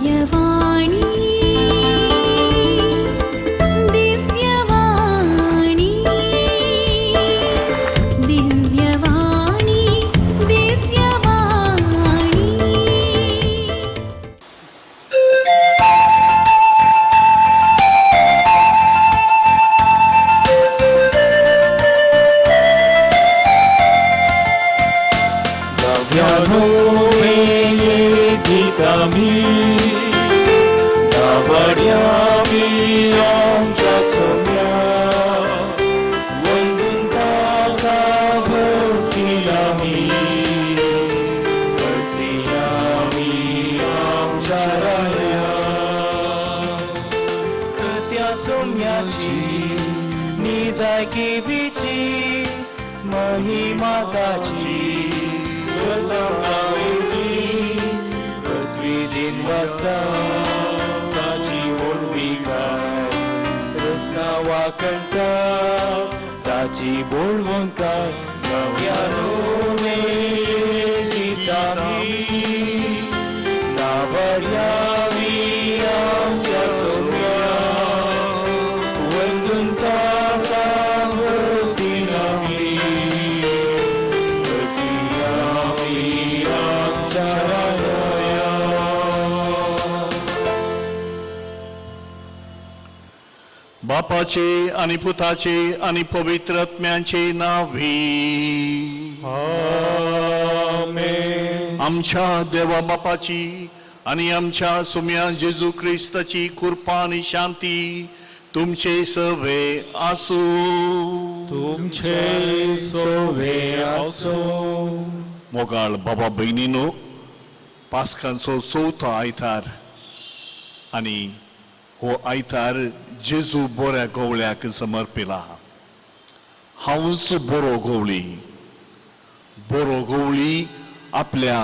दिव्यवाणी दिव्यवाणी दिव्यवाणी दिव्यवाणी। नव्यानो गीतामी नावाड्यामी आमच्या सोम्या वंदून ताका भक्तीलामी करसियामी आमच्या राया कृत्या सोम्याची निजायकीची महिमा ताची पृथ्वी दिन वाजता ताची व्हडविकाय रचना वाकणटा ताची बोळवंकाय नव्यानो गीतामी नावाड्यावी आमच्या सोम्या वंदून ताका भक्तीनामी रसियामी आमच्या राया। बापाचे आणि पुताचे आणि पवित्र आत्म्याचे नावी। आमेन। आमच्या देवा बापाची आणि आमच्या सुम्या जेजू क्रिस्ताची कृपा आणि शांती तुमचे सवे आसूं। तुमचे सोवे आसो। मोगाळ बाबा भयणीनो, पास्कांचो चवथो आयतार आनी हो आयतार जेजू बऱ्या गवळ्याक समर्पिला। हांवूच बरो गवळी, बरो गवळी आपल्या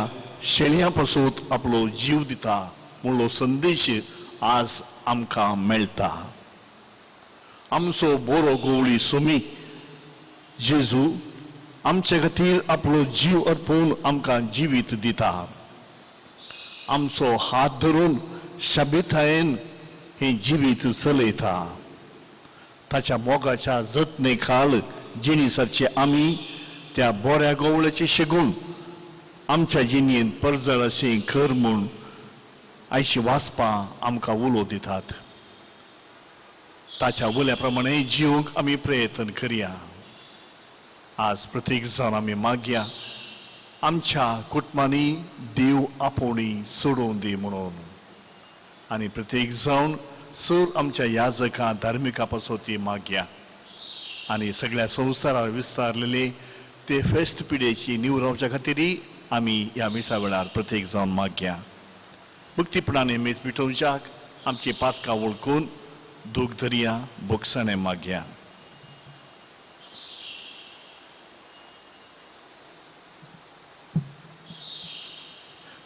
शेळयां पासून आपलो जीव दिता म्हणलो संदेश आज आमकां मेळटा। आमचो बरो गवळी सुमी जेजू आमचे खातीर आपलो जीव अर्पून आमकां जिवीत दिता। आमचो हात धरून शाबितायेन हें जिवीत चलयता। ताच्या मोगाच्या जतने खाल जिणी सरचे आमी त्या बऱ्या गवळ्याचे शेगून आमच्या जिणेंत परजळ अशें कर म्हूण आयची वाचपां आमकां उलो दितात। ताच्या उल्या प्रमाणे जिवंक आमी प्रयत्न करया। आज प्रत्येक जाण आमी मागया आमच्या कुटुंबांनी देव आपोवणी सोडोवन दी म्हणून, आनी प्रत्येक जावन सर आमच्या याजकां धार्मिका पासत ती मागया आनी सगळ्या संवसारार विस्तारलेले ते फेस्त पिडेची निवरावच्या खातीरय आमी ह्या मिसा वेळार प्रत्येक जावन मागया। भक्तीपणाने मीस मिटोवच्याक आमची पातकां वळखून दूख धरया, भोगसणें मागया।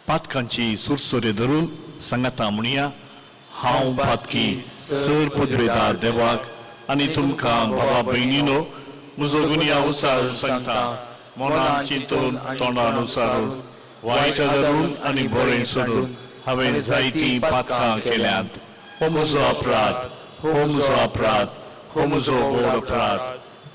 पातकांची सुरसुरे धरून सांगाता म्हणया, हांव पातकी सर पदवेदार देवाक आनी तुमकां बाबा भयणीनो म्हजो गुन्यांव उसारून सांगता, मनान चिंतून तोंडान उसारून वायट धरून आनी बरें सोडून हांवें जायतीं पातकां केल्यांत। हो म्हजो अपराध, हो म्हजो अपराध, हो म्हजो व्हड अपराध।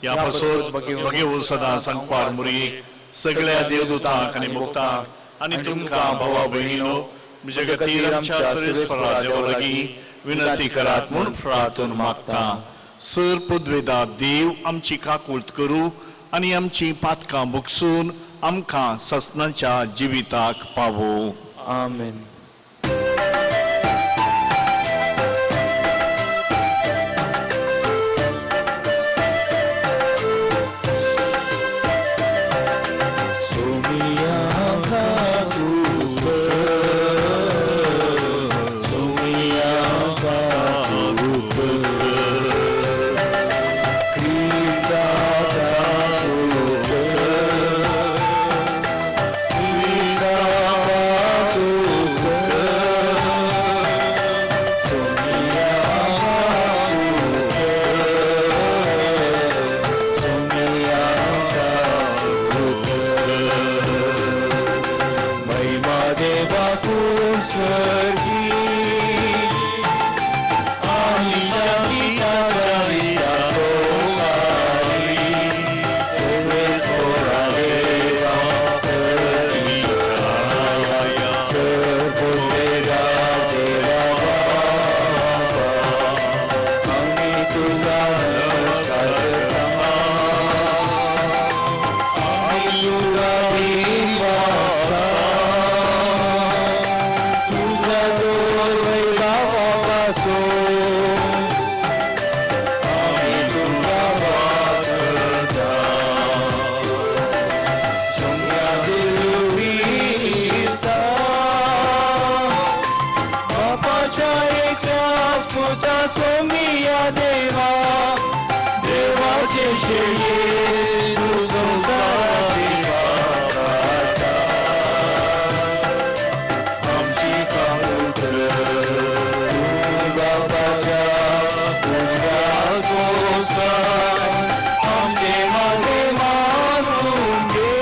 ह्या पासत भगेवन सदां सांगपार मुरयेक सगळ्या देवदूतांक आनी मुक्तांक आनी तुमकां भावा भयणीनो म्हज्या खातीर आमच्या सर्वेस्परा देवा लागीं विनंती करात म्हूण प्रार्थून मागता। सर पदवेदार देव आमची काकूळत करूं आनी आमची पातकां भोगसून आमकां ससनाच्या जिविताक पावो। आमेन। Cristo, सोमिया देवा देवाचे शेळये तूं संवसाराचे पाप काडटा आमची काकूळ कर तूं बापाच्या उजव्या कोसळान आमचे मागणें मानून घे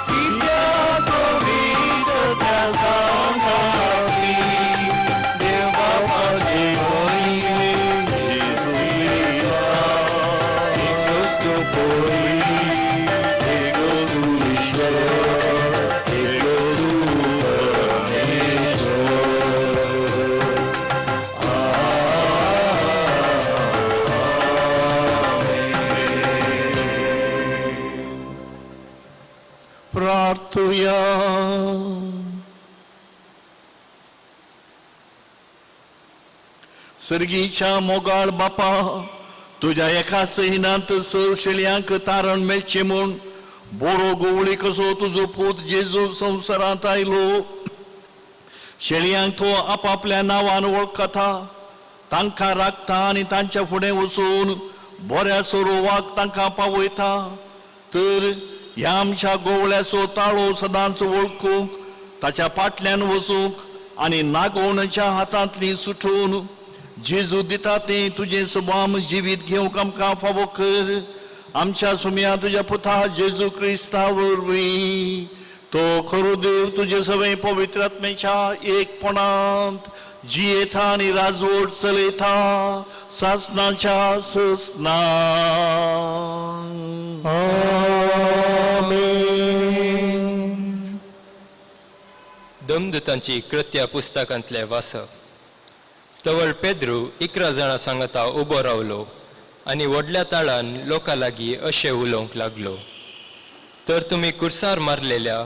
कित्याक पवित्र त्या सांगाती देव बापाचे महिमे जेजू क्रिस्ता एकलोच तूं पोरी एकलोच तूं ईश्वर एकलोच तूं परमेश्वर. प्रार्थुया. सर्गीच्या मोगाळ बापा, तुज्या एका सैनांत सर शेळयांक तारण मेळचें म्हूण बोरो गोवळी कसो तुजो पूत जेजू संवसारांत आयलो. शेळयांक तो आपापल्या नांवान वळखता, तांकां राखता आनी तांच्या फुडें वचून बऱ्या सोरोवाक तांकां पावयता. तर ह्या आमच्या गोवळ्याचो ताळो सदांच वळखूंक, ताच्या फाटल्यान वचूंक आनी नागोवण्याच्या हातांतली सुटून जेजू दिता तें तुजें सभाम जिवीत घेवंक आमकां फावो कर. आमच्या सुम्या तुज्या पुता जेजू क्रिस्ता वरवीं. तो खरो देव तुजे सगळे पवित्र आत्म्याच्या एकपणांत जियेता आनी राजवट चलयता सासनाच्या ससना. आमेन. दमदूतांची कृत्या पुस्तकांतले वाचप. तवळ पेद्रू 11 जाणां सांगता उबो रावलो आनी व्हडल्या ताळान लोकां लागीं अशें उलोवंक लागलो, तर तुमी कुर्सार मारलेल्या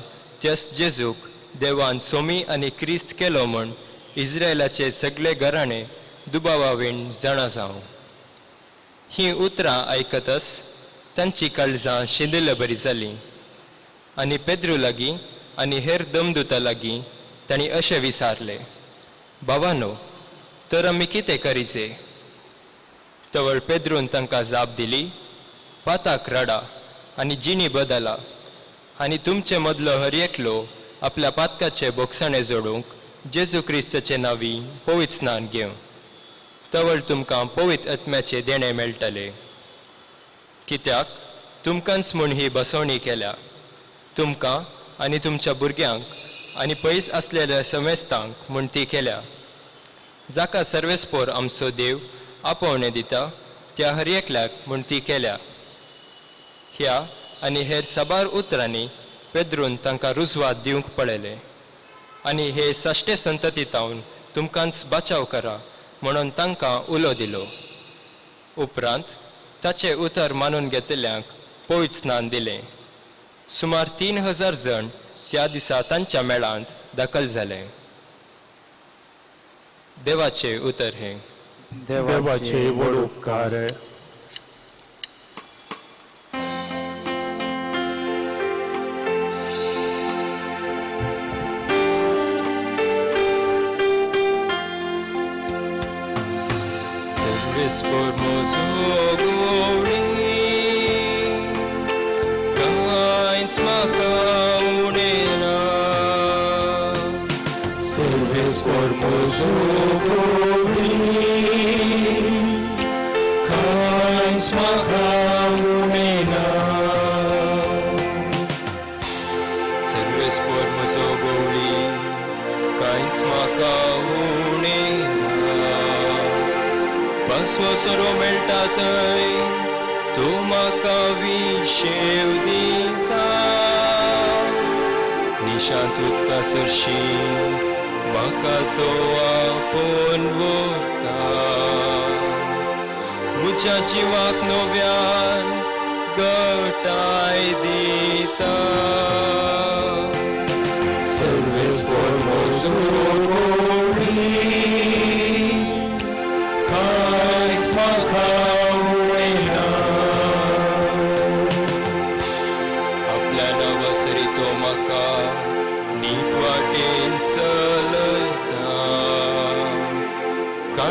त्याच जेजूक देवान सोमी आनी क्रिस्त केलो म्हूण इस्रायलाचे सगळे घराणे दुबावावीण जाणा जावं. हीं उतरां आयकतच तांची काळजां शिंदिल्ले बरी जालीं आनी पेद्रू लागीं आनी हेर दमदुता लागीं तांणी अशें विचारलें, बाबानो, तर आमी कितें करीचे? तवळ पेद्रून तांकां जाप दिली, पाताक रडा आनी जिणी बदला आनी तुमचे मदलो हर एकलो आपल्या पातकाचे बोगसाणे जोडूंक जेजू क्रिस्ताचे नांवी पवित्र स्नान घेवं, तवळ तुमकां पवित्र आत्म्याचें देणें मेळटलें. कित्याक तुमकांच म्हूण ही बसवणी केल्या, तुमकां आनी तुमच्या भुरग्यांक आनी पयस आसलेल्या समेस्तांक म्हूण ती केल्या, जाका सर्वेस्पोर आमचो देव आपोवणें दिता त्या हर एकल्याक म्हूण ती केल्या. ह्या आनी हेर साबार उतरांनी पेद्रून तांकां रुजवात दिवंक पळयलें आनी हे साश्टे संतती तावन तुमकांच बाचाव करा म्हणून तांकां उलो दिलो. उपरांत ताचें उतर मानून घेतल्यांक पवित्र स्नान दिलें. सुमार 3000 जण त्या दिसा तांच्या मेळांत दाखल जाले. देवाचें उतर हें. देवाचे व्हड उपकार. सर्वेस्पोर म्हजो गोवळी कांयच म्हाका उणें ना. सर्वेस्पोर म्हजो गोवळी कांयच म्हाका उणें ना. सर्वेस्पोर म्हजो गोवळी कांयच म्हाका उणें ना. पासवो सोरो मेळटा थंय तूं म्हाका विशेव दिता. निशांत उदका सरशी म्हाका तो आपोवन व्हरता. म्हज्या जिवाक नव्यान गटाय दिता. सर्वेस्पोर म्हजो गोवळी कांयच म्हाका उणें ना. आपल्या नांवा सरी तो म्हाका नीट वाटेन चलयता.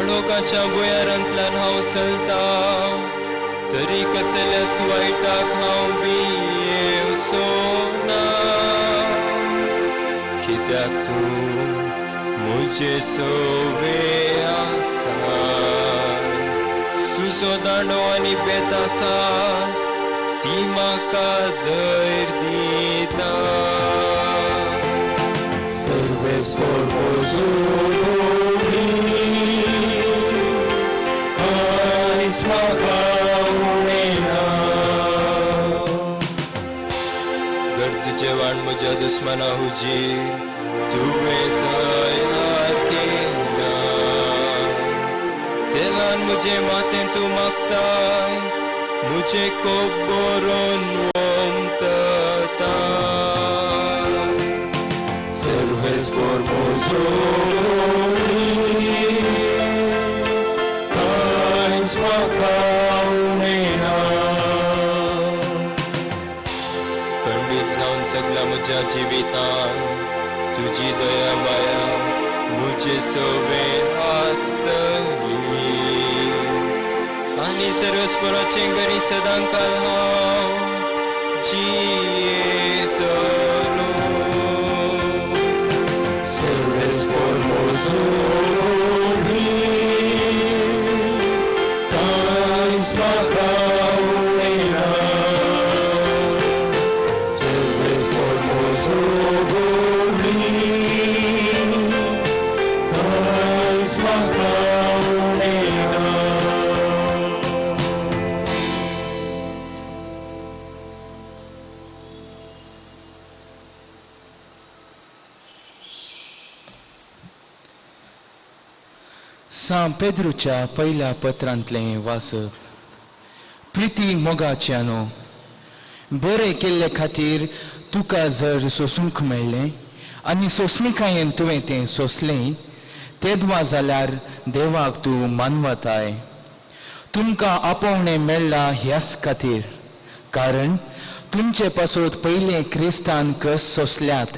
मडोकाच्या भुंयारांतल्यान हांव चलता तरी कसल्याच वायटाक हांव भियेवचो ना, कित्याक तूं म्हजे सोवे आसा. तुजो दांडो आनी बेत आसा ती म्हाका धैर्य दिता. Serves formoso कांयच म्हाका उणें ना. गर्द जेवण म्हज्या दुस्मना हुजीर तुवें तयार केलां. तेलान म्हजें माथें तूं मागताय, म्हजें कोप बरोवन ओमतता. Serves formoso कांयच म्हाका उणें ना. खंडीत जावन सगळ्या म्हज्या जिवितान तुजी दया माया म्हजे सोबे आसतली आनी सर्वस्वराचें घरी सदांकाल हांव जियेतलो. Serves formoso कांयच म्हाका उणें ना. Serves formoso कांयच म्हाका उणें ना. सां पेद्रूच्या पयल्या पत्रांतलें वाचप. प्रिती मोगाच्यानो, बरें केल्ले खातीर तुका जर सोसूंक मेळ्ळें आनी सोंसणिकायेन तुवें तें सोंसलें तेदवा जाल्यार देवाक तूं मानवताय. तुमकां आपोवणें मेळ्ळां ह्याच खातीर, कारण तुमचे पासत पयलें क्रिस्तान कस सोंसल्यात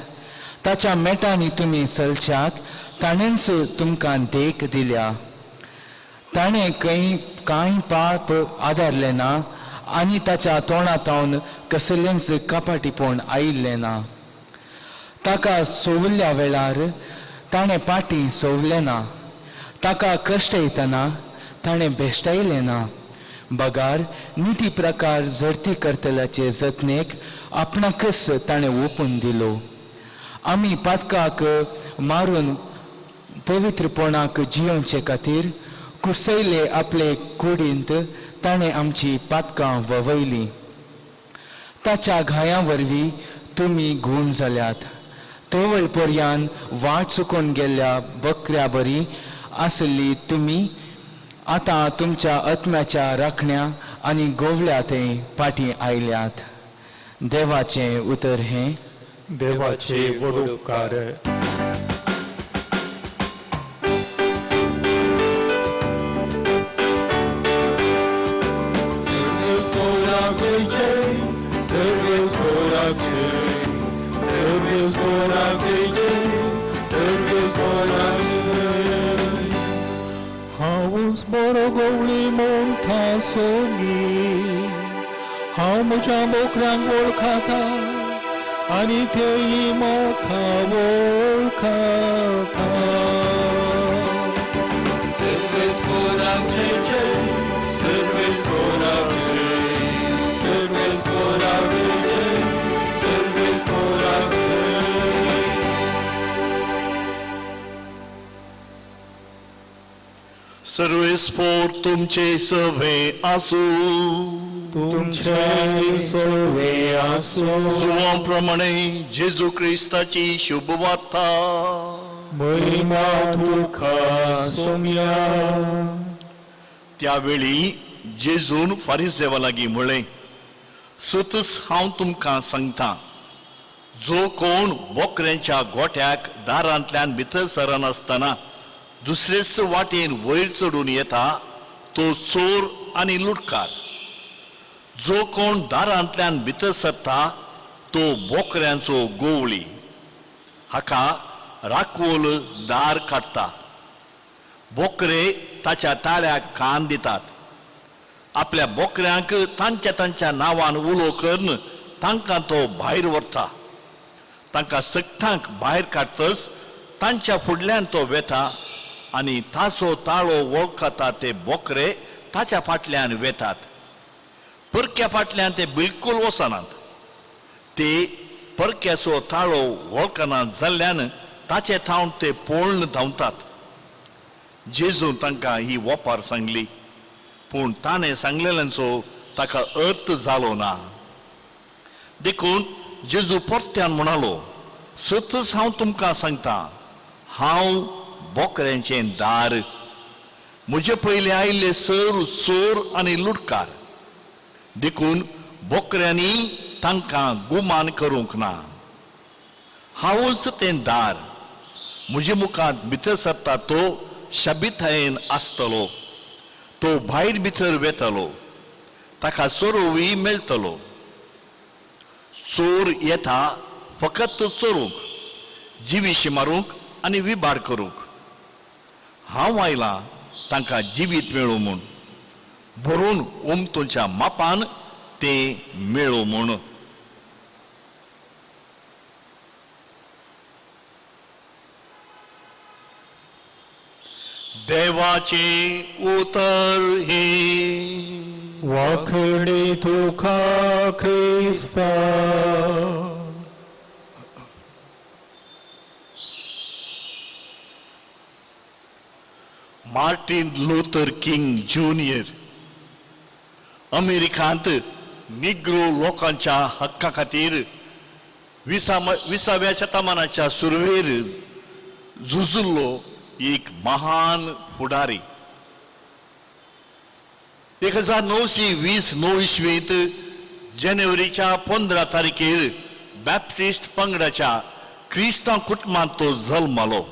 ताच्या मेटांनी तुमी चलच्याक ताणेंच तुमकां देख दिल्या. ताणें खंय कांय पाप आदारलें ना आनी ताच्या तोंडांतावन कसलेंच कपाटीपण आयिल्लें ना. ताका सोवल्ल्या वेळार ताणें पाटी सोवलें ना, ताका कश्ट येतना ताणें भेश्टायलें ना, बगार निती प्रकार झडती करतल्याचे जतनेक आपणाकच ताणें ओपून दिलो. आमी पातकाक मारून पवित्रपणाक जियोवचे खातीर कुसयले आपले कुडींत ताणें आमची पातकां ववयलीं. ताच्या घायां वरवीं तुमी गूण जाल्यात. तवळ पर्यान वाट चुकोवन गेल्ल्या बकऱ्या बरी आसली तुमी आतां तुमच्या आत्म्याच्या राखण्या आनी गोवल्या थंय फाटीं आयल्यात. देवाचें उतर हें. देवाचे व्हड उपकार. Service for Service for Service for हांवूच बरो गवळी म्हणटा सोगी, हांव म्हज्या बोकऱ्यांक वळखाता आनी तेय म्हाका वळखाता. Service for Service for Service for Service for सर्वेस्पोर तुमचे सभे आसूं. तुमचे सोवे आसूं. जुवां प्रमाणे जेजू क्रिस्ताची शुभ वार्ता. महिमा तुका सोम्या. त्यावेळी जेजून फारिजेवा लागीं म्हळें, सतच हांव तुमकां सांगता, जो कोण बोकऱ्यांच्या गोठ्याक दारांतल्यान भितर सरनासतना दुसरेच वाटेन वयर चडून येता तो चोर आनी लुटकार. जो कोण दारांतल्यान भितर सरता तो बोकऱ्यांचो गोवळी. हाका राखोल दार काडटा. बोकरे ताच्या ताळ्याक कान दितात. आपल्या बोकऱ्यांक तांच्या तांच्या नांवान उलो करून तांकां तो भायर व्हरता. तांकां सगटांक भायर काडटच तांच्या फुडल्यान तो वेता आनी ताचो ताळो वळखता ते बोकरे ताच्या फाटल्यान वेतात. परक्या फाटल्यान ते बिलकूल वचनात. ते परक्याचो ताळो वळखना जाल्ल्यान ताचे थावन ते पळून धांवतात. जेजून तांकां ही वपार सांगली, पूण ताणें सांगलेल्यांचो ताका अर्थ जालो ना. देखून जेजू परत्यान म्हणालो, सतच हांव तुमकां सांगता, हांव बोकऱ्यांचें दार. म्हजे पयलीं आयिल्ले सर चोर आनी लुटकार, देखून बोकऱ्यांनी तांकां गुमान करूंक ना. हांवूच तें दार. म्हजे मुखार भितर सरता तो शबितायेन आसतलो, तो भायर भितर वेतलो, ताका चोरोवूय मेळटलो. चोर येता फकत चोरूंक, जिवीशी मारूंक आनी विबार करूंक. हांव आयलां तांकां जिवीत मेळूं म्हूण, भरून उमतुच्या मापान तें मेळूं म्हूण. देवाचें उतर हें. वाखणी तुका क्रिस्ता. मार्टीन लुथर किंग ज्युनियर अमेरिकांत निग्रो लोकांच्या हक्का खातीर विसाव्या शतमानाच्या सुरवेर झुजुल्लो एक महान फुडारी. 1929 इसवींत जानेवारीच्या 15 तारखेर बॅप्टिस्ट पंगडाच्या क्रिस्तांव कुटुंबांत तो जल्मलो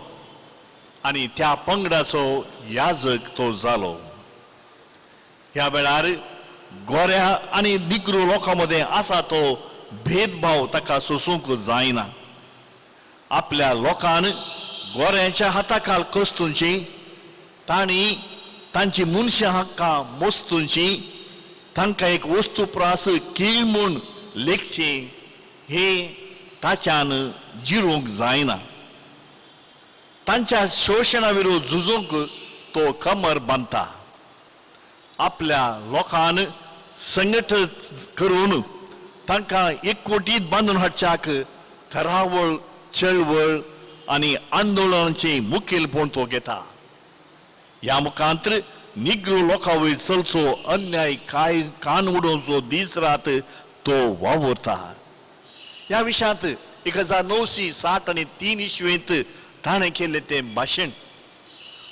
आनी त्या पंगडाचो याजक तो जालो. ह्या वेळार गोऱ्या आनी निग्रो लोकां मदें आसा तो भेदभाव ताका सोसूंक जायना. आपल्या लोकान गोऱ्यांच्या हाताखाल कस्तुंची, तांणी तांची मनशां हक्कां मोस्तुंची, तांकां एक वस्तू प्रास कीळ म्हूण लेखची हे ताच्यान जिरूंक जायना. तांच्या शोशणा विरोध झुजूंक तो कमर बांदता. आपल्या लोकान संघटन करून तांकां एकवटीत बांदून हाडच्याक थरावळ चळवळ आनी आंदोलनाचें मुखेलपण तो घेता. ह्या मुखांत निग्रो लोकां वयर चलचो अन्याय काय कान उडोवचो दीस रात तो वावुरता. ह्या विशयांत 1960 आनी 3 इसवेंत ताणें केल्लें तें भाशण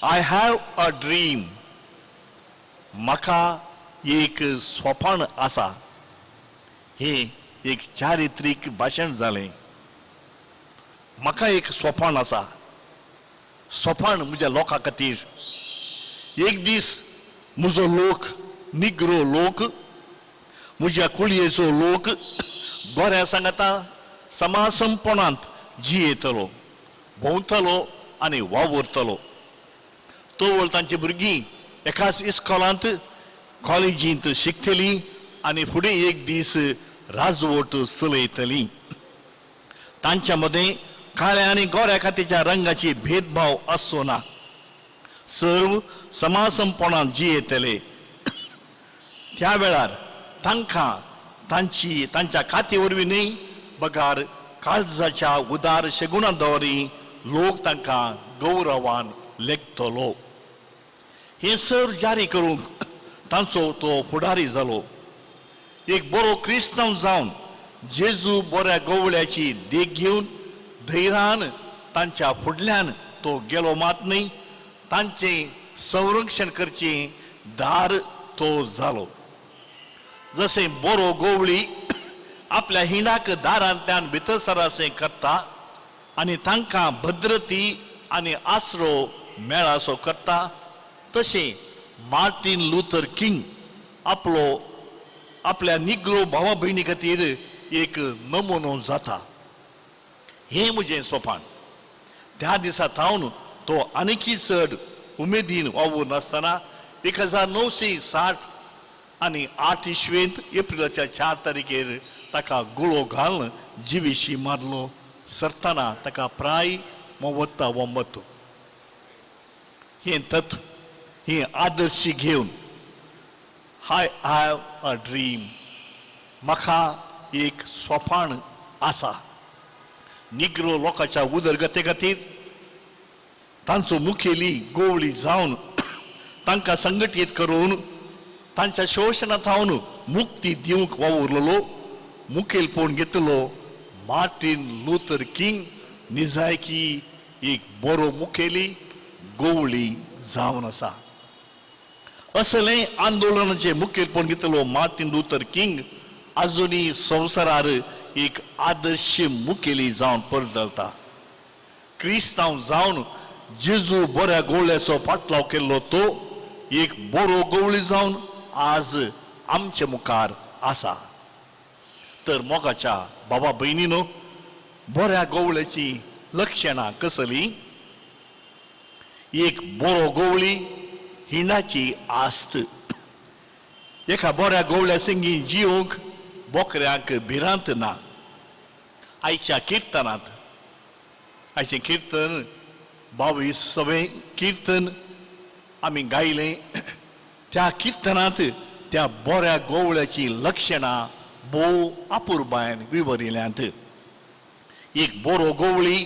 I have a dream, म्हाका एक स्वपण आसा, हें एक चारित्रीक भाशण जालें. म्हाका एक स्वपण आसा, स्वपण म्हज्या लोकां खातीर. एक दीस म्हजो लोक, निग्रो लोक, म्हज्या कुळयेचो लोक गोऱ्या सांगाता समासमपणांत जियेतलो, भोंवतलो आनी वावुरतलो. तोवळ तांची भुरगीं एकाच इस्कॉलांत कॉलेजींत शिकतलीं आनी फुडें एक दीस राजवट चलयतलीं. तांच्या मदें काळ्या आनी गोऱ्या खातीच्या रंगाची भेदभाव आसचो ना. सर्व समासमपणान जियेतले. त्या वेळार तांकां तांची तांच्या काती वरवीं न्हय बगार काळजाच्या उदार शेगुणा दवरी लोक तांकां गौरवान लेखतलो. हें सर जारी करूंक तांचो तो फुडारी जालो. एक बरो क्रिस्तांव जावन जेजू बऱ्या गवळ्याची देख घेवन धैर्यान तांच्या फुडल्यान तो गेलो मात न्हय, तांचें संरक्षण करचें दार तो जालो. जशें बरो गवळी आपल्या हिंडाक दारांतल्यान भितर सरासें करता आनी तांकां भद्रती आनी आसरो मेळासो करता, तशें मार्टीन लुथर किंग आपलो आपल्या निग्रो भावा भयणी खातीर एक नमुनो जाता. हें म्हजें सोपान. त्या दिसा थावन तो आनीकय चड उमेदीन वावूर नासतना 1960 आनी 8 इस्वेंत एप्रिलाच्या 4 तारखेर ताका गुळो घालून जिविशी मारलो. सरतना ताका प्राय मोवत्ता वमत्तो. हें तत्व, हें आदर्श घेवन I have a dream, म्हाका एक सोपाण आसा. निग्रो लोकांच्या उदरगते खातीर तांचो मुखेली गोवळी जावन तांकां संघटीत करून तांच्या शोशणा थावन मुक्ती दिवंक वावुरलेलो मुखेलपण घेतलो मार्टीन लुथर किंग निजायकी एक बरो मुखेली गोवळी जावन आसा. असलें आंदोलनाचें मुखेलपण घेतलो मार्टीन लुथर किंग आजुनूय संवसारार एक आदर्श मुखेली जावन परजळता. क्रिस्तांव जावन जेजू बऱ्या गोवळ्याचो फाटलाव केल्लो तो एक बरो गोवळी जावन आज आमचे मुखार आसा. तर मोगाच्या बाबा भयणीनो, बऱ्या गोवळ्याची लक्षणां कसली? एक बरो गोवळी हिंडाची आस्त. एका बऱ्या गोवळ्या संगी जिवंक बोकऱ्यांक भिरांत ना. आयच्या किर्तनांत, आयचें किर्तन 22वें किर्तन आमी गायलें. त्या किर्तनांत त्या बऱ्या गोवळ्याची लक्षणां भोव अपुरबायन विवरिल्यांत. एक बरो गोवळी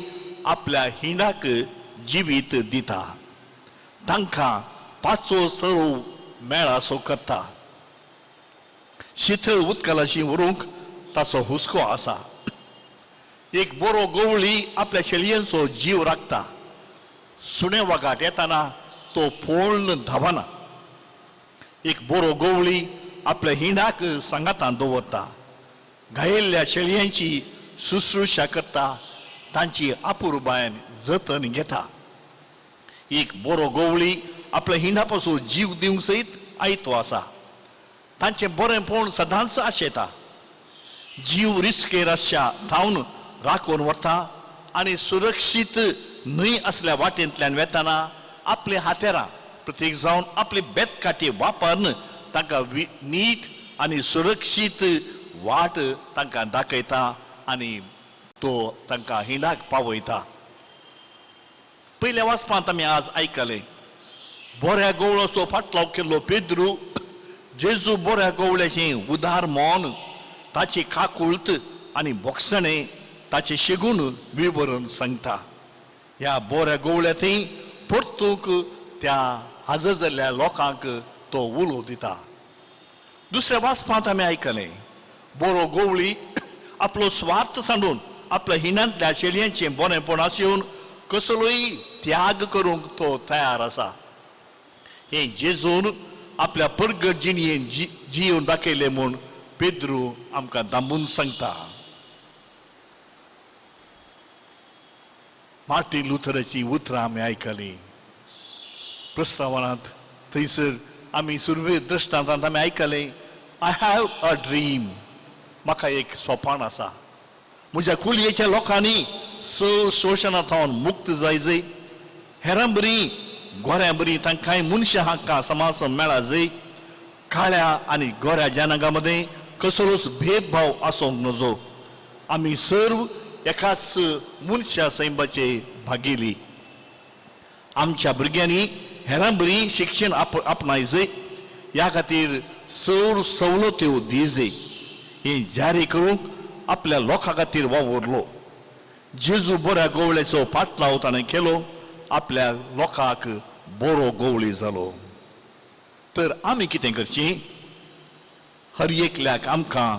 आपल्या हिंडाक जिवीत दिता, तांकां पाचो सरू मेळासो करता, शिथळ उदकालाशी व्हरूंक ताचो हुस्को आसा. एक बरो गोवळी आपल्या शेळयांचो जीव राखता, सुणे वागाट येताना तो पोळ्ण धांवना. एक बरो गोवळी आपल्या हिंडाक सांगातान दवरता, घायेल्ल्या शेळयांची शुश्रूषा करता, तांची अपुरबायन जतन घेता. एक बरो गोवळी आपल्या हिंडा पासून जीव दिवंक सयत आयतो आसा, तांचें बरेंपण सदांच आशेता, जीव रिस्केर आसच्या थावन राखून व्हरता आनी सुरक्षीत न्हय असल्या वाटेंतल्यान वेताना आपली हातेरां प्रत्येक जावन आपली बेतकाठी वापरून तांकां नीट आनी सुरक्षीत वाट तांकां दाखयता आनी तो तांकां हिंडाक पावयता. पयल्या वाचपांत आमी आज आयकलें, बऱ्या गोवळाचो फाटलाव केल्लो पेद्रू जेजू बऱ्या गोवळ्याचें उदार मन, ताची काकुळत आनी बोगसणें ताचें शेगून विवरण सांगता. ह्या बऱ्या गोवळ्या थंय परतूंक त्या हाजर जाल्ल्या लोकांक तो उलो दिता. दुसऱ्या वाचपांत आमी आयकलें, बरो गोवळी आपलो स्वार्थ सांडून आपल्या हिणांतल्या शेळयांचें बरेंपण आसोवन कसलोय त्याग करूंक तो तयार आसा. हें जेजून आपल्या परगट जिणयेन जियोवन दाखयलें म्हूण पेद्रू आमकां दांबून सांगता. मार्टीन लुथराची उतरां आमी आयकलीं. प्रस्तावनांत थंयसर आमी सुरवे दृश्टांतांत आमी आयकलें, I have a dream, म्हाका एक सोपान आसा. म्हज्या कुलयेच्या लोकांनी शोशणा थावन मुक्त जाय जय, हेरां बरी गोऱ्यां बरी तांकांय मनशां हांकां समाज मेळा जय, काळ्या आनी गोऱ्या जनांगा मदें कसलोच भेदभाव आसूंक नजो, आमी सर्व एकाच मनशा सैमाचे भागेली. आमच्या भुरग्यांनी हेरां बरी शिक्षण आपणाय जय, ह्या खातीर सौर सवलत्यो दिजय, हें जारी करूंक आपल्या लोकां खातीर वावुरलो. जेजू बऱ्या गोवळ्याचो पाटलाव ताणें केलो, आपल्या लोकांक बरो गोवळी जालो. तर आमी कितें करचें? हर एकल्याक आमकां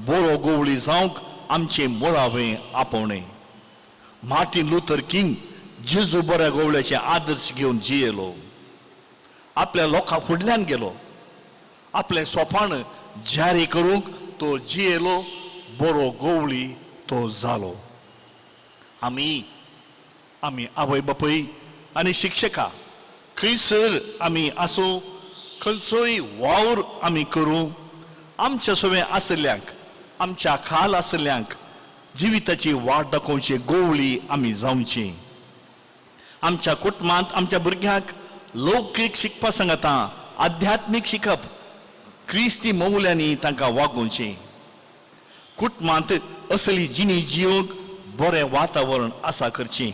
बरो गोवळी जावंक आमचें मुळावें आपोवणें. मार्टीन लुथर किंग जेजू बऱ्या गोवळ्याचे आदर्श घेवन जियेलो, आपल्या लोकां फुडल्यान गेलो, आपलें सोपान जारी करूंक तो जियेलो, बरो गोवळी तो जालो. आमी आमी आवय बापूय आनी शिक्षकां खंयसर आमी आसूं, खंयचोय वावर आमी करूं, आमच्या सवें आशिल्ल्यांक, आमच्या खाल आशिल्ल्यांक जिविताची वाट दाखोवची गोवळी आमी जावची. आमच्या कुटुंबांत आमच्या भुरग्यांक लौकीक शिकपा सांगता आध्यात्मीक शिकप क्रिस्ती मौल्यांनी तांकां वागोवचें. कुटुंबांत असली जिणी जिवंक बरें वातावरण आसा करचें.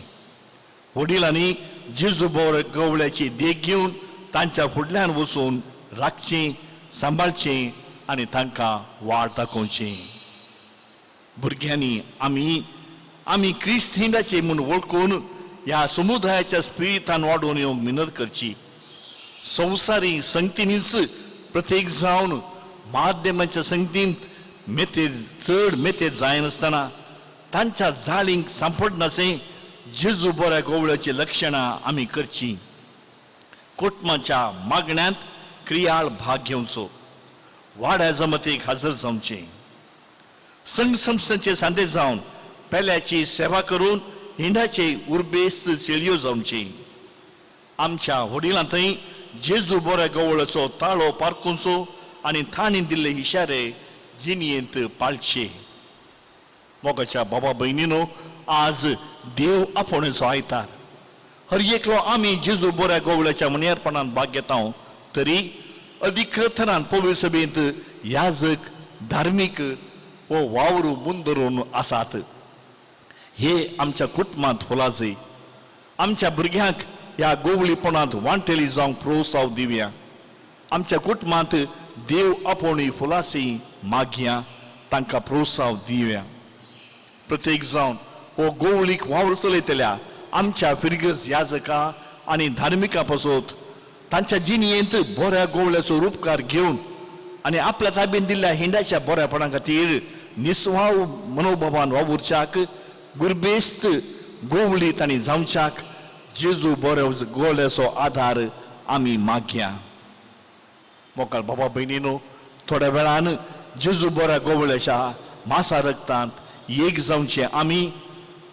वडिलांनी जेजू बरो गवळ्याची देख घेवन तांच्या फुडल्यान वचून राखचें, सांबाळचें आनी तांकां वाट दाखोवचें. भुरग्यांनी आमी आमी क्रिस्त हिंडाचे म्हूण वळखून ह्या समुदायाच्या स्पिरितान वाडोवन येवंक मिनत करची. संवसारी संगतीनीच प्रत्येक जावन माध्यमाच्या संगतींत मेतेर चड मेतेर जायनासतना तांच्या जाळींक सांपडनासें जेजू बऱ्या गोवळ्याची लक्षणां आमी करचीं. कुटुंबाच्या मागण्यांत क्रियाळ भाग घेवचो, वाड्या जमतीक हजर जावचें, संघ संस्थेचे सांदे जावन पेल्याची सेवा करून हिंडाचे उर्बेस्त सेळयो जावची. आमच्या वडिलां थंय जेजू बऱ्या गवळाचो ताळो पारखुचो आनी तांणी दिल्ले इशारे जिणयेंत पाळचे. मोगाच्या बाबा भयणीनो, आज देव आपोवण्याचो आयतार. हर एकलो आमी जेजू बऱ्या गवळ्याच्या मनियारपणान भाग घेता तरी अधिकृतरान पवित्र सभेंत याजक धार्मीक हो वावर मुंदरून आसात. हे आमच्या कुटुंबांत फुलाजय. आमच्या भुरग्यांक ह्या गोवळीपणांत वांटेली जावंक प्रोत्साव दिवया. आमच्या कुटुंबांत देव आपोवणी फुलासी मागया, तांकां प्रोत्साव दिवया. प्रत्येक जावन हो गोवळीक वावर चलयतल्या आमच्या फिरगज याजकां आनी धार्मिकां पासत तांच्या जिणयेंत बऱ्या गोवळ्याचो रुपकार घेवन आनी आपल्या ताबेन दिल्ल्या हिंडाच्या बऱ्यापणा खातीर निस्वाव मनोभावान वावुरच्याक गुरबेस्त गोवळी तांणी जावच्याक जेजू बऱ्या गोवळ्याचो आदार आमी मागया. मोकाळ बाबा भयणीनो, थोड्या वेळान जेजू बऱ्या गोवळ्याच्या मासा रक्तांत एक जावचें आमी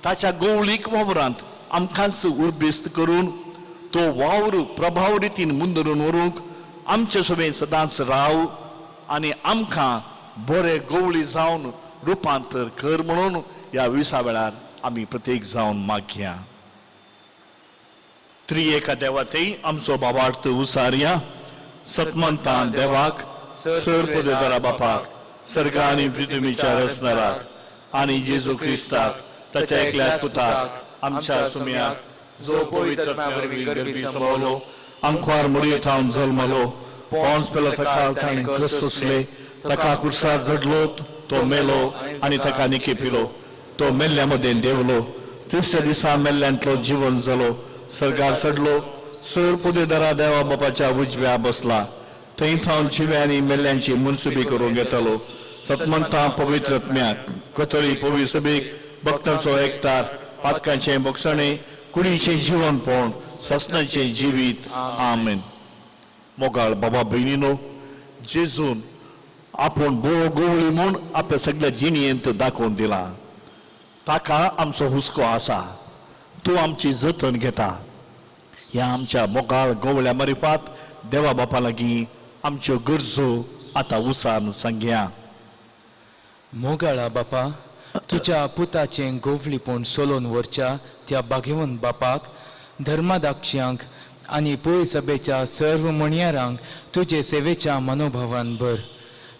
ताच्या गोवळीक वावरांत आमकांच उर्बेस्त करून तो वावर प्रभाव रितीन मुंदरून व्हरूंक आमचे सोबेन सदांच राव आनी आमकां बरे गोवळी जावन रुपांतर कर म्हणून ह्या विसा वेळार आमी प्रत्येक जावन मागया. त्रिएका देवातय आमचो बाबार्थ उसारया. सतमंतान देवाक, सर पदवेदारा बापाक, सर्गा आनी पृथ्वीच्या रचणाराक आनी जेजू क्रिस्ताक ताच्या एकल्या पुताक आमच्या सुम्याक, जो पवित्र वरवीं गर्भी संभवलो, आमखार मुरये थावन जल्मलो, पोंस पेलो ताका ताणें कस सोंसले, ताका कुर्सार झडलो, तो मेलो आनी ताका निके पिलो, तो मेल्ल्या मदें देंवलो, तिसऱ्या दिसा मेल्ल्यांतलो जिवन जालो, सर्गार चडलो, सर पुदेदारा देवा बापाच्या उजव्या बसला, थंय थावन जिव्या आनी मेल्ल्यांची मुनसुबी करूंक येतालो. सतमंता पवित्र आत्म्याक, कथोली पवित्र सभेक, भक्तांचो एकतार, पातकांचें बोगसणें, कुडीचें जिवनपण, ससनाचें जिवीत. आमेन. मोगाळ बाबा भयणीनो, जेजून आपूण बरो गोवळी म्हूण आपल्या सगळ्या जिणयेंत दाखोवन दिला. ताका आमचो हुस्को आसा, तूं आमची जतन घेता. ह्या आमच्या मोगाळ गोवळ्या मारिफात देवा बापा लागीं आमच्यो गरजो आतां उसान सांगया. मोगाळा बापा, तुज्या पुताचें गोवळीपण सोलोवन व्हरच्या त्या भाग्यवंत बापाक, धर्मादाक्षयांक आनी पय सभेच्या सर्व म्हणयारांक तुजे सेवेच्या मनोभावान भर.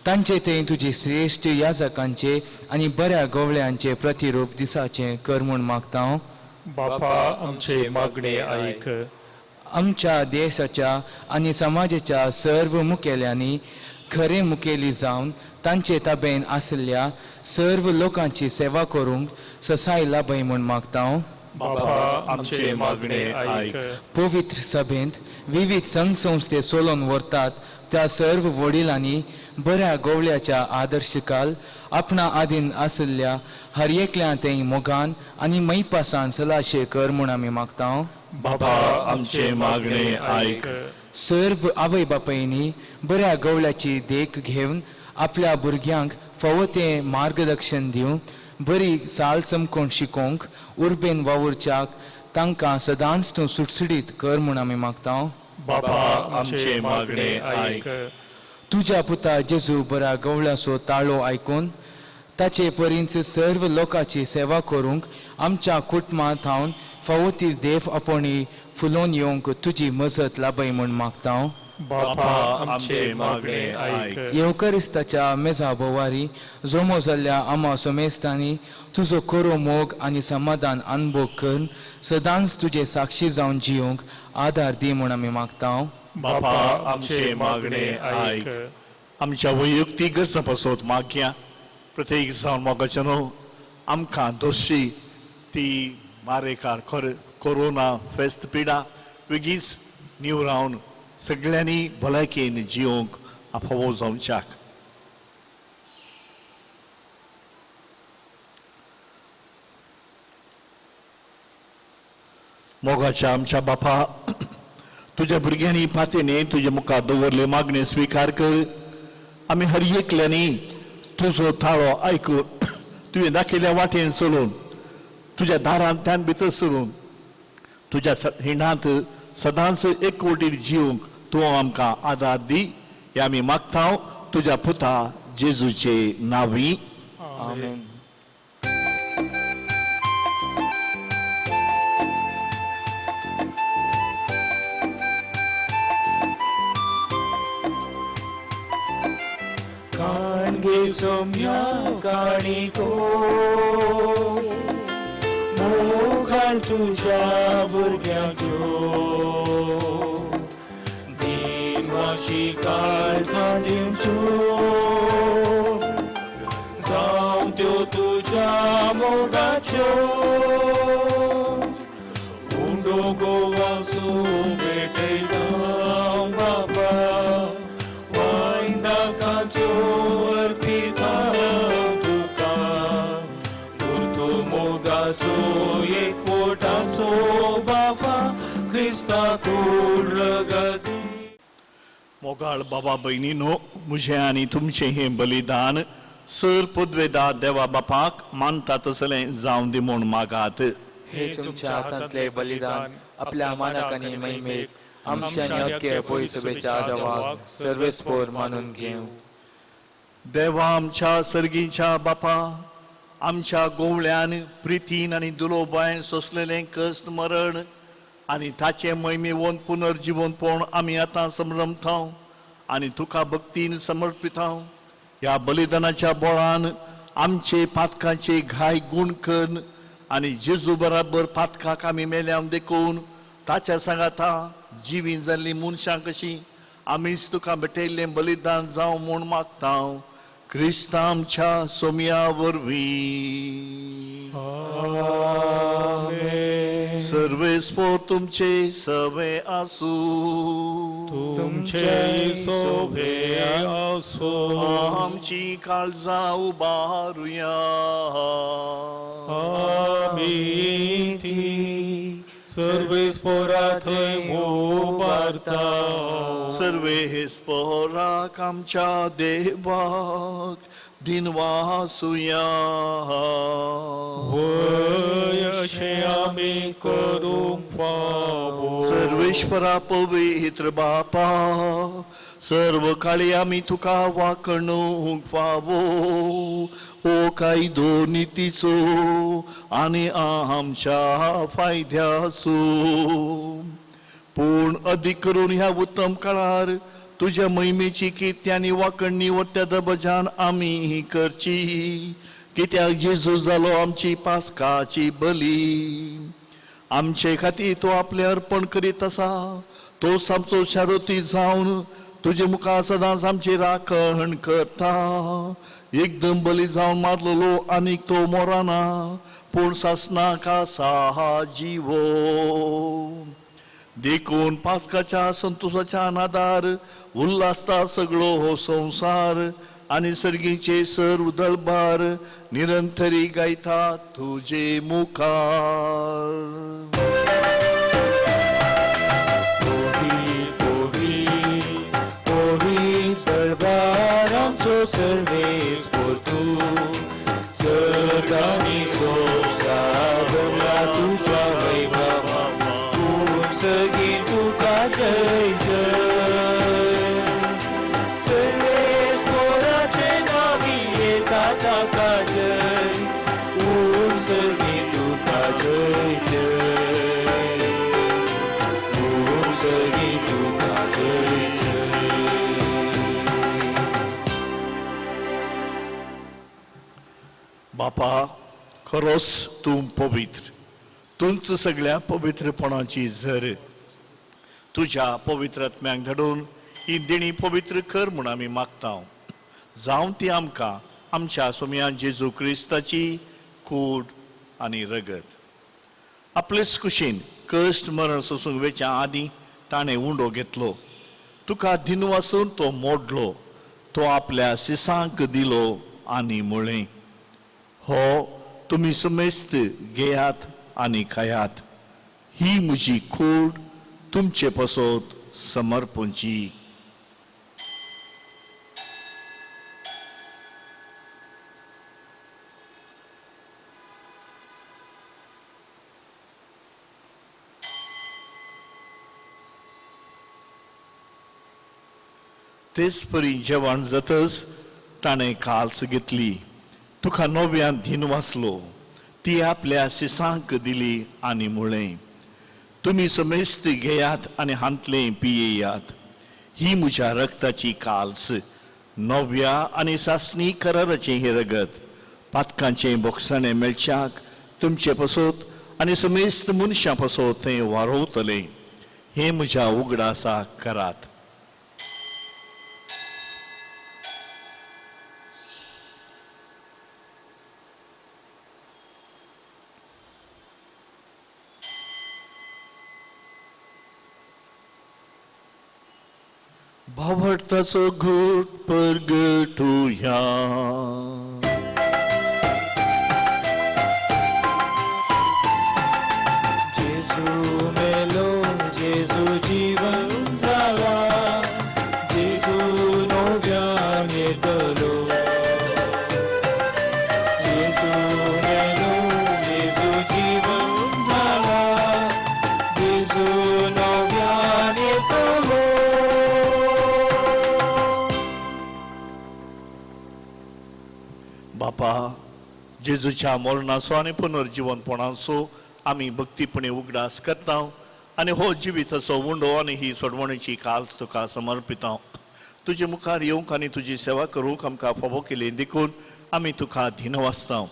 तांचे थंय तुजे श्रेश्ठ याजकांचे आनी बऱ्या गोवळ्यांचे प्रतिरूप दिसाचें कर म्हूण मागता हांव. बापा आमचे मागणे आयक. आमच्या देशाच्या आनी समाजाच्या सर्व मुखेल्यांनी खरें मुखेली जावन तांचे ताबेन आशिल्ल्या सर्व लोकांची सेवा करूंक ससाय लाभय म्हूण मागता हांव. बापा आमचे मागणे आयक. पवित्र सभेंत विविध संघ संस्थे सोलोवन व्हरतात त्या सर्व वडिलांनी बऱ्या गोवळ्याच्या आदर्शकाल आपणा आदीन आशिल्ल्या हर एकल्या थंय मोगान आनी मैपासान सलाशे कर म्हूण आमी मागता. बापा आमचे मागणे आयक. सर्व आवय बापायनी बऱ्या गवळ्याची देख घेवन आपल्या भुरग्यांक फावो तें मार्गदर्शन दिवन बरी साल चमकोण शिकोवंक उर्बेन वावुरच्याक तांकां सदांच तूं सुटसुटीत कर म्हूण आमी मागता. बापा आमचे मागणे आयक. तुज्या पुता जेजू बऱ्या गवळ्याचो ताळो आयकून ताचे परींच सर्व लोकांची सेवा करूंक आमच्या कुटुंबां थावन फावो ती देव आपोवणी फुलोवन येवंक तुजी मजत लाभय म्हूण मागता. बापा आमचे मागणे आयक. येवकरिस्ताच्या मेजा भोवारी जमो जाल्ल्या आमा समेस्तांनी तुजो खरो मोग आनी समाधान अनुभव करून सदांच तुजे साक्षी जावन जिवंक आदार दी म्हूण आमी मागता. बापा आमचे मागणे आयक. आमच्या वैयक्तीक गरजां पासत मागया. प्रत्येक जावन मोगाचे न्हू आमकां दोशी ती मारेकार कोरोना फेस्त पिडा वेगीच निवरावन सगळ्यांनी भलायकेन जिवंक फावो जावच्याक. मोगाच्या आमच्या बापा, तुज्या भुरग्यांनी पातेने तुज्या मुखार दवरले मागणे स्विकार कर. आमी हर एकल्यांनी तुजो थाळो आयकून तुवें दाखयल्या वाटेन चलून तुज्या दारांतल्यान भितर सरून तुज्या हिंडांत सदांच एकवटीर जिवंक तूं आमकां आदार दी. हे आमी मागता तुज्या पुता जेजूचे नांवी. आमेन. काणगे सोम्या काणिको मोगाळ तुज्या भुरग्यांच्यो दिनवाशी काळजां दिवच्यो जावं त्यो तुज्या मोगाच्यो उंडो गोवासो भेटयता बाबा वायंदाकाचो अर्पिता तुका उरतो मोगासो एकवटासो बाबा क्रिस्ता कूड रगती. मोगाळ बाबा भयणीनो, म्हजें आनी तुमचें हें बलिदान सर पदवेदार देवा बापाक मानता तसलें जावं दी म्हूण मागात. हे तुमच्या हातांतले बलिदान आपल्या मानाक आनी महिमेक आमच्या आनी अख्खे पयसुबेच्या देवाक सर्वेस्पोर मानून घेवं. देवा आमच्या सर्गीच्या बापा, आमच्या गोवळ्यान प्रितीन आनी दुलोबायन सोंसलेलें कश्ट मरण आनी ताचें महिमेवन पुनर्जिवनपण आमी आतां समरमता आनी तुका भक्तीन समर्पिता. ह्या बलिदानाच्या बळान आमचे पातकाचे घाय गूण करून आनी जेजू बराबर पातकाक आमी मेल्या देखून ताच्या सांगाता जिवी जाल्लीं मनशां कशीं आमीच तुका भेटयल्लें बलिदान जावं म्हूण मागता क्रिस्ता आमच्या सोमया वरवीं. सर्वेस्पोर तुमचे सवे आसूं. तुमचे सोभे आसो. आमची काळजां उबारुया. आमी ती सर्वेस्पोरा थंय उबारता. सर्वेस्पोराक आमच्या देवाक दिनवासुया. वय अशें आमी करूंक फावो. सर्वेश्वरा पवित्र बापा, सर्व काळी आमी तुका वाकणूंक फावो. ओ कायदो नितीचो आनी आमच्या फायद्याचो, पूण अदीक करून ह्या उत्तम काळार तुज्या महिमेची किर्ती आनी वाकणणी वट्ट्या दबजान आमी करची. कित्याक जेजू जालो आमची पास्काची बली. आमचे खातीर तो आपलें अर्पण करीत आसा. तो सामचो शारोती जावन तुजे मुखार सदांच आमची राखण करता. एकदम बली जावन मारलेलो आनीक तो मोराना, पूण सासनाक आसा जिवो. देखून पास्काच्या संतोशाच्या नादार उल्हासता सगळो हो संवसार आनी सर्गीचे सर्व दलबार निरंतरी गायता तुजे मुखार. दळबारांचो सर्वेस्पोर तूं सर्गांनी संवसार भरला तुज्या वैभवान. तूं सगीं तुका जय जय. सर्वेस्पोराचे नांवी येता ताका जय. ऊं सगीं तुका जय जय. बापा, खरोच तूं पवित्र, तूंच सगळ्या पवित्रपणाची झर. तुज्या पवित्र आत्म्याक धाडून ही देणी पवित्र कर म्हूण आमी मागता. जावं ती आमकां आमच्या सोमया जेजू क्रिस्ताची कूड आनी रगत. आपलेच कुशीन कश्ट मरण सोसूंक वेच्या आदीं ताणें उंडो घेतलो, तुका दिनवासून तो मोडलो, तो आपल्या सिसांक दिलो आनी म्हळें, हो तुमी समेस्त घेयात आनी खायात, ही म्हजी कूड तुमचे पासत समर्पणची. तेच परी जेवण जातच ताणें काल्स घेतली, तुका नव्यान धीन वाचलो, ती आपल्या सिसांक दिली आनी म्हळें, तुमी समेस्त घेयात आनी हांतलें पियेयात, ही म्हज्या रक्ताची काल्स, नव्या आनी सासणी कराराचें हें रगत, पातकांचें बोगसाणें मेळच्याक तुमचे पासत आनी समेस्त मनशां पासत तें वारोवतलें. हें म्हज्या उगडासाक करात. भावार्थाचो घोट परगटुया. जेजू मेलो, जेजू जीवन जाला, जेजू नव्यान येतलो. जेजू मेलो, जेजू जीवन जाला, जेजू नव्यान येतलो. बापा, जेजूच्या मरणाचो आनी पुनर्जिवनपणाचो आमी भक्तीपणी उगडास करता आनी हो जिविताचो उंडो आनी ही सोडवणेची काल्स तुका समर्पिता. तुजे मुखार येवंक आनी तुजी सेवा करूंक आमकां फावो केली देखून आमी तुका धीन वाचता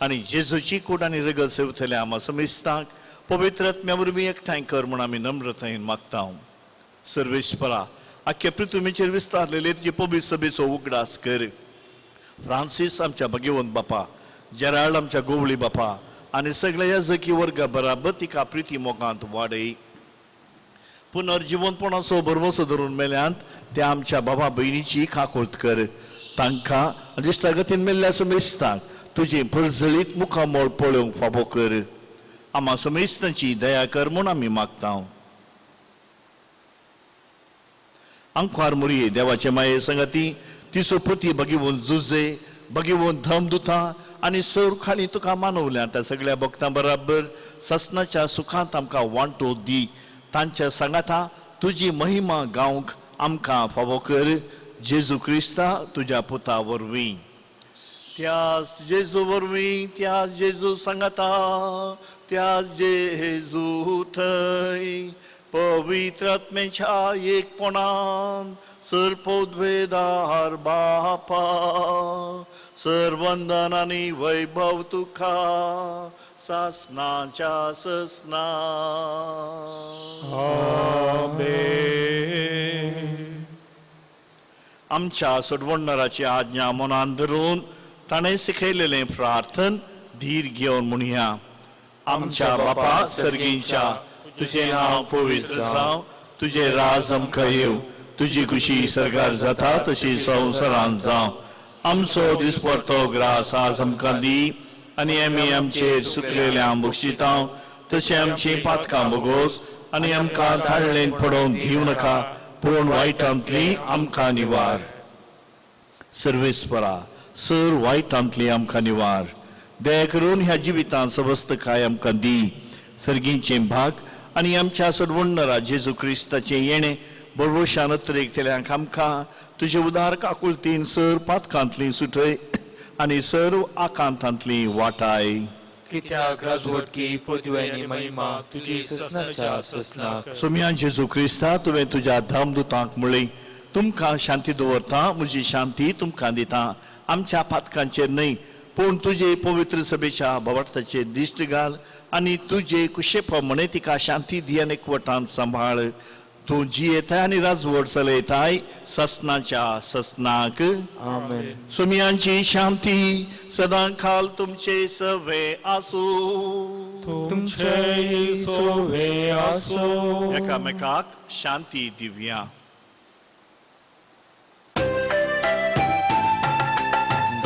आनी जेजूची कूड आनी रगत सेवतल्या आमा समेस्तांक पवित्र आत्म्या वरवीं एकठांय कर म्हूण आमी नम्रतायेन मागता. सर्वेस्परा, आख्खे पृथ्वीचेर विस्तारलेले तुजे पवित्र सभेचो उगडास कर. फ्रांसीस आमच्या भगेवंत बापा, जेराल्ड आमच्या गोवळी बापा आनी सगळ्या याजकी वर्गा बराबर तिका प्रिती मोगांत वाडय. पुनर्जिवनपणाचो भरवंसो धरून मेल्यांत त्या आमच्या बाबा भयणीची काकूळत कर. तांकां दिश्टागतीन मेल्ल्या समेस्तांक तुजें परजळीत मुखामळ पळोवंक फावो कर. आमा समेस्तांची दया कर म्हूण आमी मागता. आंकवार मुरये देवाचे माये संगती तिचो पती भगेवन जुजे, भगेवन धम दुता आनी सर खाली तुका मानवल्या त्या सगळ्या भक्तां बराबर ससनाच्या सुखांत आमकां वांटो दी. तांच्या सांगाता तुजी महिमा गावंक आमकां फावो कर. जेजू क्रिस्ता तुज्या पुता वरवीं. त्यास जेजू वरवीं, त्यास जेजू सांगाता, त्यास जेजू थंय पवित्र आत्म्याच्या एकपणान सर्पोद्वेदार बापा, सर्वंदन आनी वैभव तुका सासनाच्या ससना. आमेन. आमच्या सोडवणणाराची आज्ञा मनान धरून ताणें शिकयलेलें प्रार्थन धीर घेवन म्हणया. आमच्या बापा सर्गींच्या, तुजें नांव पवित्र जावं, तुजें राज आमकां येवं, तुजी खुशी सरकार जाता तशी संवसारांत जावं. आमचो दिसपडतो ग्रास आज आमकां दी आनी आमी आमचेर सुकलेल्या बक्षिता तशें आमची पातकां बोगोस आनी आमकां धाडलें पडोवन दिवं नाका, पूण वायटांतली आमकां निवार. सर्वेस्परा, सर वायटांतली आमकां निवार. दया करून ह्या जिवितांत सवस्तकाय आमकां दी. सर्गींचें भाग आनी आमच्या सोडवणणारा जेजू क्रिस्ताचें येणें बरवशान अत्रेक आमकां तुजे उदार काकुळतीन सर पातकांतली सुटय आनी सर्व आकांतांतली वाटाय. कित्याक राजवटकी पदवी आनी महिमा तुजी ससनाच्या ससनाक. सोमया जेजू क्रिस्ता, तुवें तुज्या धामदुतांक म्हळें, तुमकां शांती दवरता, म्हजी शांती तुमकां दिता. आमच्या पातकांचेर न्हय पूण तुजे पवित्र सभेच्या भावार्थाचेर दिश्ट घाल आनी तुजे कुशे प्रमाणे तिका शांती दी आनी एकवटान सांबाळ. तूं जियेताय आनी राजवट चलयताय ससनाच्या ससनाक. आमेन. सुमियांची शांती सदां खाल तुमचे सवे आसूं. तुमचेय सोवे आसूं. एकामेकाक शांती दिवया.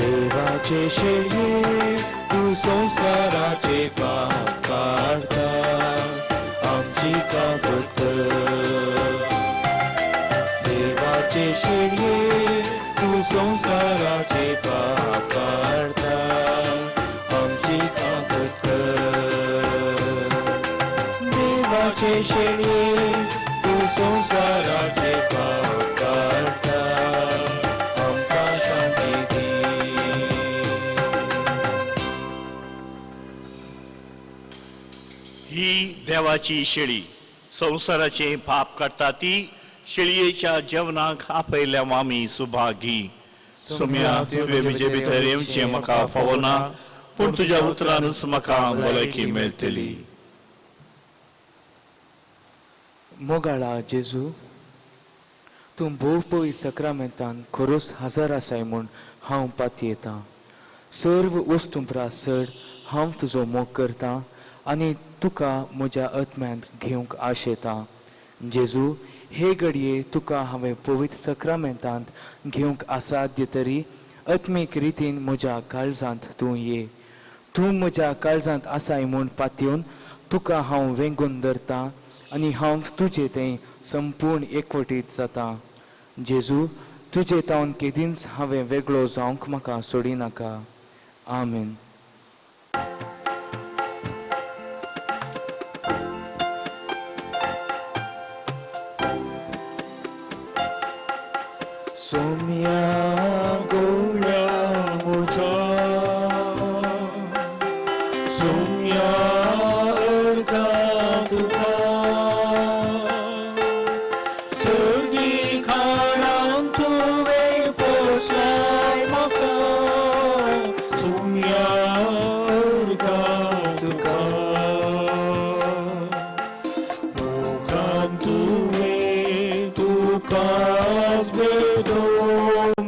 देवाचे शेळये तूं संवसाराचे पाप काडटा, आमची काबत कर. देवाचे शेळये तूं संवसाराचे पाप काडटा, आमची काबत कर. देवाचे शेळये तूं संवसाराचे पाप काडटा, आमकां शांती दी. ही देवाची शेळी संवसाराचे पाप काडटा ती शेळयेच्या जेवणाक आपयल्या आमी सुभागी. सोम्या, तुवें म्हजे भितर येवचें म्हाका फावना, पूण तुज्या उतरानच म्हाका भलायकी मेळटली. मोगाळा जेजू, तूं भोव पय सक्रामेंतान खरोच हजर आसाय म्हूण हांव पातयेतां. सर्व वस्तूं प्रास चड हांव तुजो मोग करतां आनी तुका म्हज्या आत्म्यांत घेवंक आशेतां. जेजू, हे घडये तुका हांवें पवित्र सक्रामेंतांत घेवंक असाध्य तरी आत्मीक रितीन म्हज्या काळजांत तूं ये. तूं म्हज्या काळजांत आसाय म्हूण पातयेवन तुका हांव वेंगून धरतां आनी हांव तुजे थंय संपूर्ण एकवटीत जाता. जेजू, तुजे तावन केदींच हांवें वेगळो जावंक म्हाका सोडिनाका. आमेन. सोम्या गोळ्या म्हज्या, सोम्या अर्घा तुका, सर्गी खाणान तुवें पोसलाय म्हाका, सोम्या अर्घा तुका. मोगान तुवें तुकाच बेदोमिलो,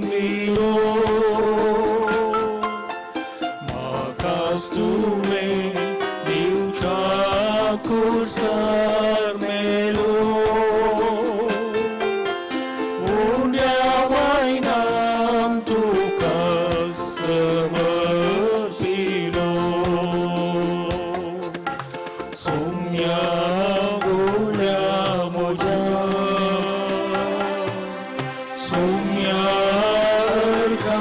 म्हाकाच तुवें दिवच्या कुर्सार मेलो. उण्या वायनान तुका समर्पिलो. सोम्या गोळ्या म्हज्या, सोम्या अर्घा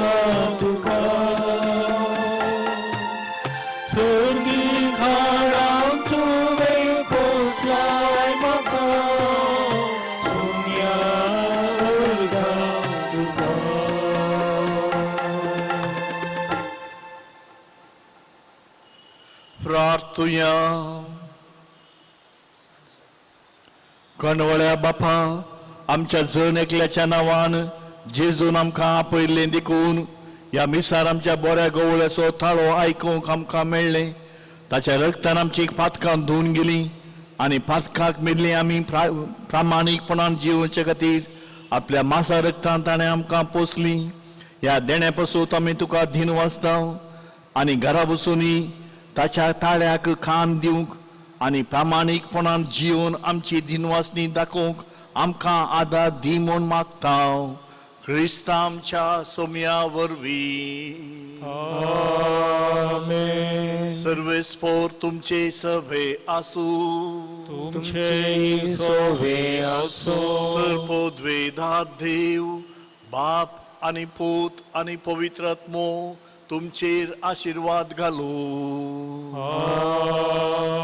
तुका, सर्गी खाणान तुवें पोसलाय म्हाका, सोम्या अर्घा तुका. प्रार्थुया. कणवळ्या बापा, आमच्या जण एकल्याच्या नांवान जेजून आमकां आपयल्लें देखून ह्या मिसार आमच्या बऱ्या गवळ्याचो थाळो आयकूंक आमकां मेळ्ळें. ताच्या रक्तान आमची पातकां धुवन गेलीं आनी पातकाक मेल्लीं आमी प्रामाणीकपणान जिवचे खातीर आपल्या मासा रक्तान ताणें आमकां पोसलीं. ह्या देण्या पासून आमी तुका धीन वाचता आनी घरा बसूनय ताच्या ताळ्याक कान दिवंक आनी प्रामाणीकपणान जिवन आमची दिनवासणी दाखोवंक आमकां आदार दी म्हूण मागता. क्रिस्ता आमच्या सोम्या वरवीं. आमेन. सर्वेस्पोर तुमचे सभे आसूं. तुमचेय सोवे आसूं. सर्पोद्वेदा देव बाप आनी पूत आनी पवित्र आत्मो तुमचेर आशिर्वाद घालूं.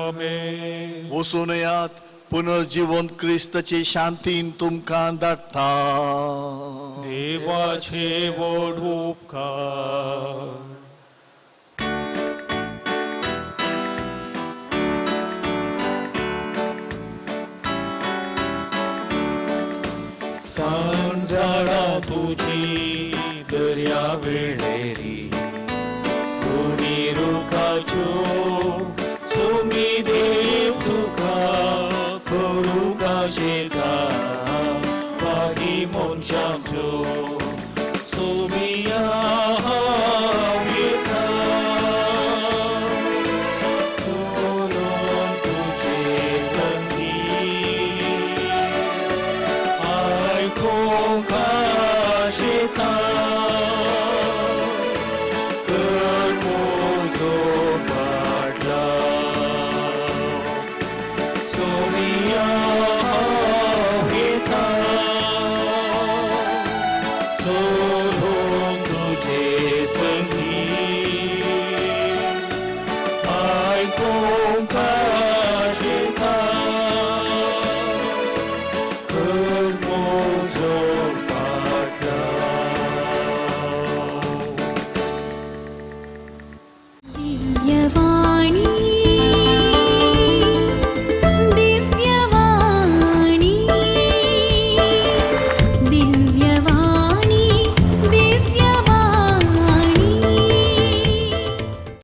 आमेन. वचून येयात, पुनर्जीवन क्रिस्ताचे शांतीन तुमकां धाडटा. देवाचे व्हड उपकार. सांजाळा तुजी दर्या वेळेरी, जावच्यो.